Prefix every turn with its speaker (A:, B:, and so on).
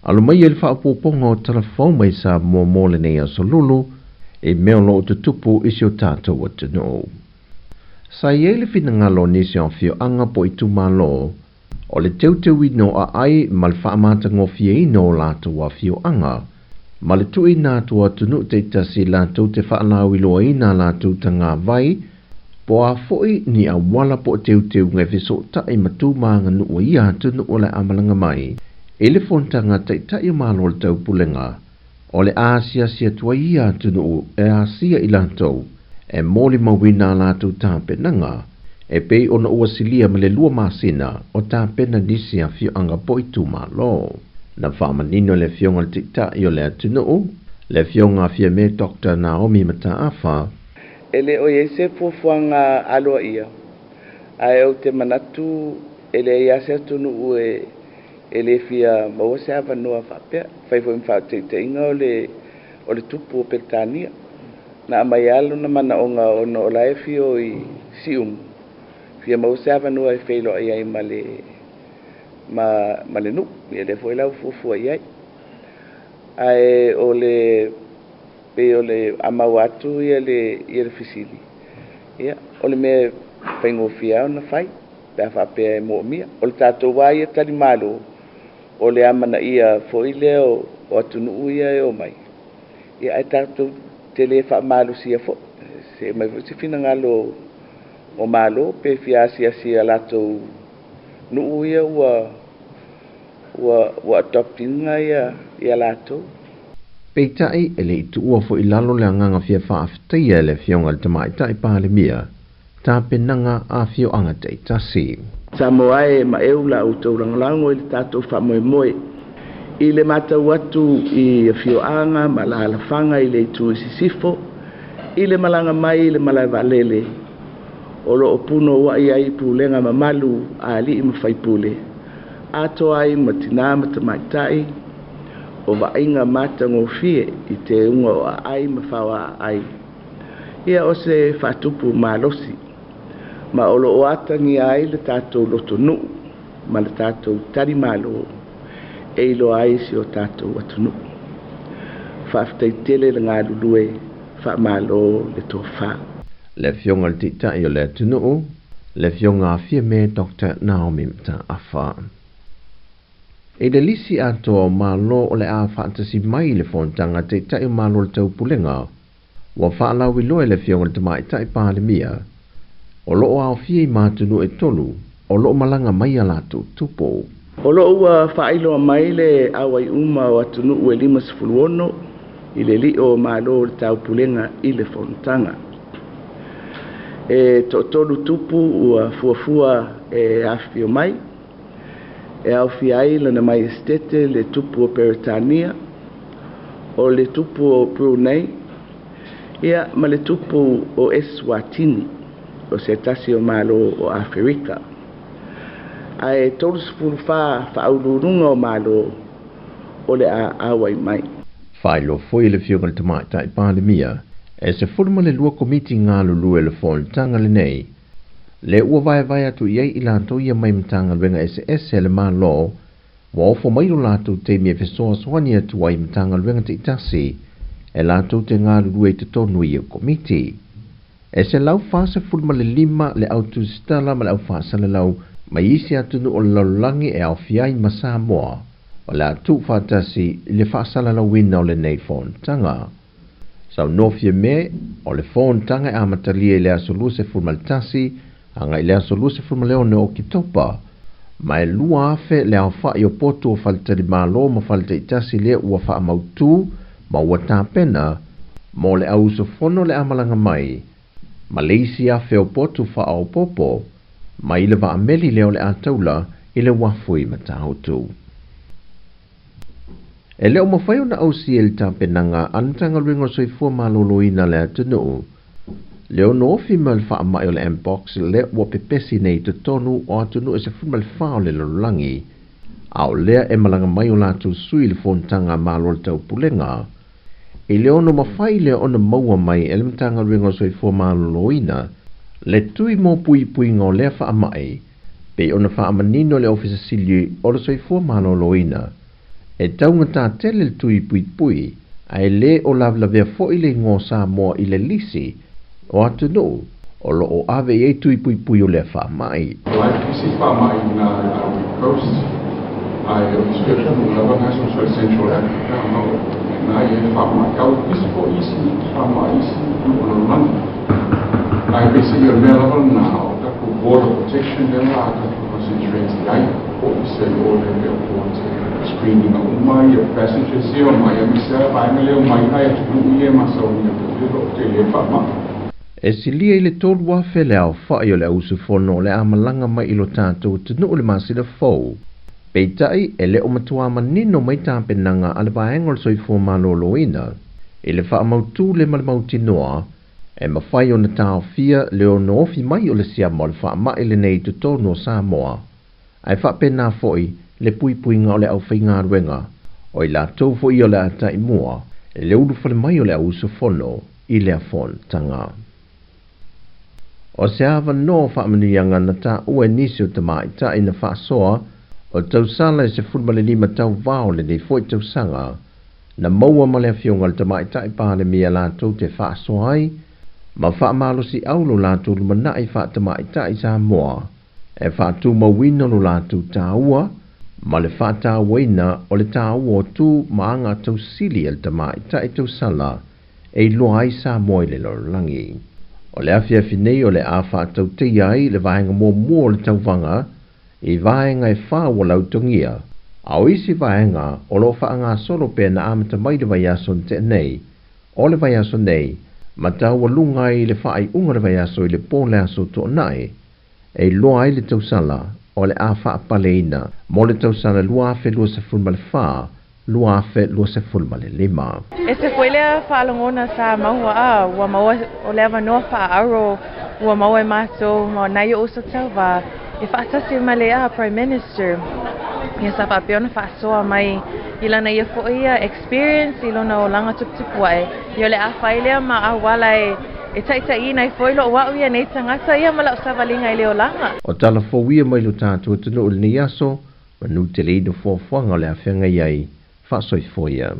A: Alo maia i le faaopoopoga o tala fou mai Samoa mo lenei aso lulu i mea o lo o tutupu i si o tatou atunuu. Sa i ai le finagalo o nisi o afioaga po o itumalo o le teuteuina o aai ma le faamatagofieina o latou afioaga ma le tuuina atu o atunuu taitasi latou te faalauiloaina a latou tagavai po o a foi ni auala po o teuteuga e fesootai ma tu ma aganuu o ia atunuu o le a malaga mai i le fonotaga a Taitai o Malo o le Taupulega o le a asiasi atu ai ia atunuu e asia i latou e molimauina a latou tapenaga e pei ona ua silia ma le 2 masina o tapena nisi afioaga po o itumalo. Na faamanino e le Afioga i le Taitai o le atunuu, le Afioga a Fiame Doctor Naomi Mataafa,
B: E le o i ai se fuafuaga aloaia, ae ou te manatu e leai lava se atunuu e le fia maua se avanoa faapea. E fai foi ma faataitaiga o le o le tupu o Peretania. Na aumai lava lona manaoga ona o la e afio i Siumu, fia maua se avanoa e feiloai ai ma le ma ma le nuu. Ia lea foi la ua fuafua i ai. Ae o le pei o le a maua atu ia le ia le fesili, ia o le mea e faigofie lava ona fai pe a faapea e moomia. O le tatou lava ia talimalo, o le amanaia foi lea o atunuu ia e omai, ia ae tatou te le faamalosia foi. Se i aumai foi se finagalo o Malo pe fia asiasi i a latou nuu ia ua ua ua adopt ina ia ia latou.
A: Peitai, e le i tuua foi i lalo le agaga fia faafetaia e le Afioga i le Tamaitai Palemia tapenaga a afioaga taitasi.
B: Samoa e maeu la outou lagolago i le tatou faamoemoe. I le matau atu i afioaga ma alaalafaga i le itu i sisifo, i le malaga mai i le malae vaalele, o lo o punouai ai pulega mamalu a alii ma faipule, atoa ai ma tinā ma tamaitai, o vaaiga matagofie i teuga o aai ma faoaaai. Ia o se faatupu malosi, ma o lo o atagia ai le tatou lotonuu ma le tatou talimalo e iloa ai si o tatou atunuu. Faafetai tele le galulue, faamalo le tofa.
A: Le Afioga i le Taitai o le atunuu, le Afioga a Fiame Doctor Naomi Mataafa. I le lisi atoa o Malo o le a faatasi mai i le fonotaga a Taitai o Malo o le Taupulega, ua faalauiloa e le Afioga i le Tamaitai Palemia, o lo o aofia i ma atunuu e tolu o lo o malaga mai a latou tupu.
B: O lo o ua faailoa mai le auai uma o atunuu e 56 i le lio o Malo o le Taupulega i le fonotaga. E toatolu tupu ua fuafua e afifio mai, e aofia ai Lana Maiesetete le tupu o Peretania, o le tupu o Brunei, ia ma le tupu o Eswatini, o se tasi o Malo o Aferika. Ae 34 faauluuluga o Malo o le a auai mai.
A: Faailoa foi e le Afioga i le Tamaitai Palemia, e 12 komiti galulue o le fonotaga lenei, lea ua vaevae atu i ai i latou ia mai Matagaluega eseese a le Malo, ua ofo mai lo latou taimi e fesoasoani atu ai i Matagaluega taitasi e latou te galulue i totonu i ia komiti. E 145 le au tusitala ma le au faasalalau mai isi atunuu o le lalolagi e aofia ai ma Samoa o le a tuufaatasi i le faasalalauina o lenei fonotaga. Saunoa Fiame, o le fonotaga e amatalia i le aso 21 agai i le aso 26 o Oketopa, ma e 2,000 le aofai o potu o faletalimalo ma faletaitasi lea ua faamautu ma ua tapena mo le au usufono le a malaga mai, ma le isi afe o potu faaopoopo mai le vaameli lea o le a taula i le uafu i Matautu. E le o mafai ona ausia e le tapenaga a le Matagaluega o le Soifua Maloloina le atunuu le ono ofi mai o le faamai o le Mpox lea ua pepesi nei i totonu o atunuu e 14 o le lalolagi, a o lea e malaga mai o latou sui i le fonotaga a Malo o le Taupulega. I le ono mafai lea ona maua mai e le Matagaluega o le Soifua Maloloina le tui mo puipuiga o lea faamai, pei ona faamanino e le Ofisa Sili o le Soifua Maloloina E taugata tele le tui puipui, ae lē o lavelavea fo'i le igoa o Samoa i le lisi o atunuu o lo o ave i ai tui puipui o lea faama'i.
C: Like isi faama'i na Ivory Coast, ae o isi atunuu lava na so Central Africa ma na i ai faama'i. A o isi fo'i isi faama'i isi atunuu o lalolagi. Ae peiseai o le mea lava lenā o tatou border protection lea la a tatou concentrate i ai po o se o le airport screening uma ia passengers ia o mai aemaise a vaega lea o mai nai atunuu ia e masauni atu o tele faama'i.
A: E silia i le 3,000 le aofa'i o le auusufono o le a malaga mai i lo tatou atunuu le masina fou. Peitai e le o matuā manino mai tapenaga a le vaega o le soifua malōlōina i le faamautū le ma le mautinoa e mafai ona taofia le ono ofi mai o le siama o le faama'i lenei i totonu o Samoa, ae faapenā fo'i le puipuiga o le aufaigaluega o i latou fo'i o le a ta'imua i le ulufale mai o le auusufono i lea fonotaga. O se avanoa faamanuiaga na taua e nisi o tamaʻitaʻi na faasoa o tausala e 15 tauvao lenei fo'i tausaga na maua ma le afioga i le Tamaitai Palemia latou te faasoa ai ma faamalosi'au lo latou lumana'i faatamaitai Samoa e faatumauina lo latou tāua ma le faatauaina o le tāua o tu ma aga tausili a le tamaʻitaʻi tausala e iloa ai Samoa i le lalolagi. O le afiafi nei o le a faatauteia ai le vaega muamua o le tauvaga i vaega e 4 ua lautogia, a o isi vaega o lo o faagasolo pea na amata mai le vaiaso na tea nei, o le vaiaso nei, ma taualuga ai le faaiuga o le vaiaso i le po le aso Toonai, e iloa ai le tausala o le a faapaleina mo le tausala 2024 2025.
D: E se foi lea faalogona sa maua a ua maua o le avanoa faaauro ua maua e matou ma nai o'u uso tauvā e faatasi ma le a Prime Minister ia sa faapea ona faasoa mai i lana ia fo'i ia experience i lona olaga tuputupu ae ia o le a fai lea ma auala e taʻitaʻiina ai foi lo'u a'u ia nei tagata ia ma la'u savaliga i le olaga.
A: O tala fou ia mai lo tatou atunuu i lenei aso, manu tele i foafoaga o le afeagai ai faasoifua ia.